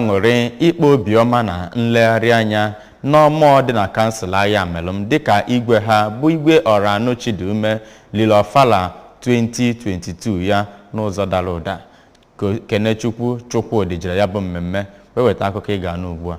Aṅụrị ikpe obiọma na nlegharị anya n'ọmụọ dị na kansụl Ayamelụm, dịka igwe ha bụ Igwe Ọranụ Chidume liri Ọfala 2022 ya n'ụzọ dara ụda. Kenechukwu Chukwudị jere ya bụ mmemme wee weta akụkọ ị ga-anụ ugbu a.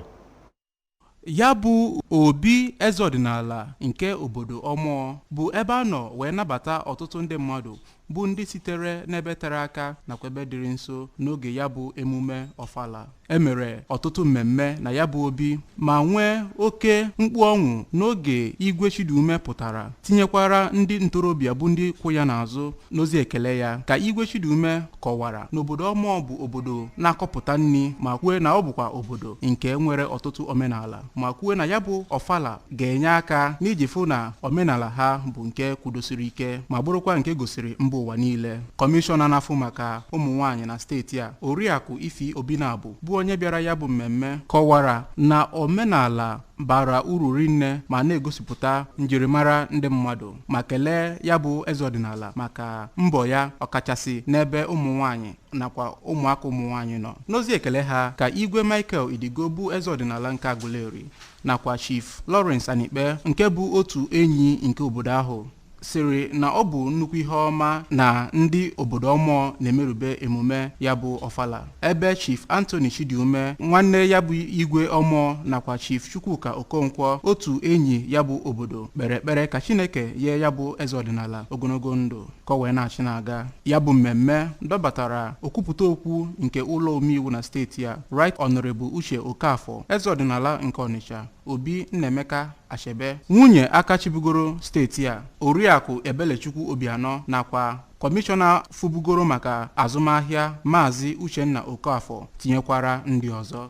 Ya bụ obi eze ọdịnala nke obodo Ọmụọ bụ ebe a nọ wee nabata ọtụtụ ndị mmadụ bụ ndị sitere n'ebe tere aka nakwa ebe dịrị nso n'oge ya bụ emume ọfala. E mere ọtụtụ mmemme na ya bụ obi ma nwee oke mkpu ọṅụ n'oge Igwe Chidume pụtara, tinyekwara ndị ntorobịa bụ ndị kwụ ya n'azụ. N'ozi ekele ya ka Igwe Chidume kọwara n'obodo Ọmụọ bụ obodo na-akọpụta nri, ma kwue na ọ bụkwa obodo nke nwere ọtụtụ omenala, ma kwue na ya bụ ọfala ga-enye aka n'iji fụ na omenala ha bụ nke kwudosiri ike ma bụrụkwa nke gosiri mba ụwa niile. Kọmishọna na-afụ maka ụmụ nwaanyị na steeti a, Oriakụ Ifi Obinabụ, bụ onye bịara ya bụ mmemme, kọwara na omenala bara uru rinne ma na-egosipụta njirimara ndị mmadụ, ma kelee ya bụ eze ọdịnala maka mbọ ya, ọkachasị n'ebe ụmụ nwaanyị nakwa ụmụaka ụmụ nwaanyị nọ. N'ozi ekele ha ka Igwe Michael Idigo bụ eze ọdịnala nke Aguleri nakwa Chief Lawrence Anikpe, nke bụ otu enyi nke obodo ahụ, sịrị na ọ bụ nnukwu ihe ọma na ndị obodo Ọmụọ na-emerube emume ya bụ ọfala, ebe Chief Anthony Chidiume, nwanne ya bụ Igwe Ọmụọ, nakwa Chief Chukwuka Okonkwo, otu enyi ya bụ obodo, kpere ekpere ka Chineke nye ya bụ eze ọdịnala ogologo ndụ ka ọ wee na-achị na-aga. Ya bụ mmemme dọbatara okwupụta okwu nke ụlọ omeiwu na steeti a, Right Honorable Uche Okafor, eze ọdịnala nke Ọnịcha, Obi Nnaemeka Achebe, nwunye aka chibugoro steeti a, Oriakụ Ebelechukwu Obianọ, nakwa kọmishọna fubugoro maka azụmahịa, Maazị Uchenna Okafor, tinyekwara ndị ọzọ.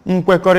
Nkwekọrịta.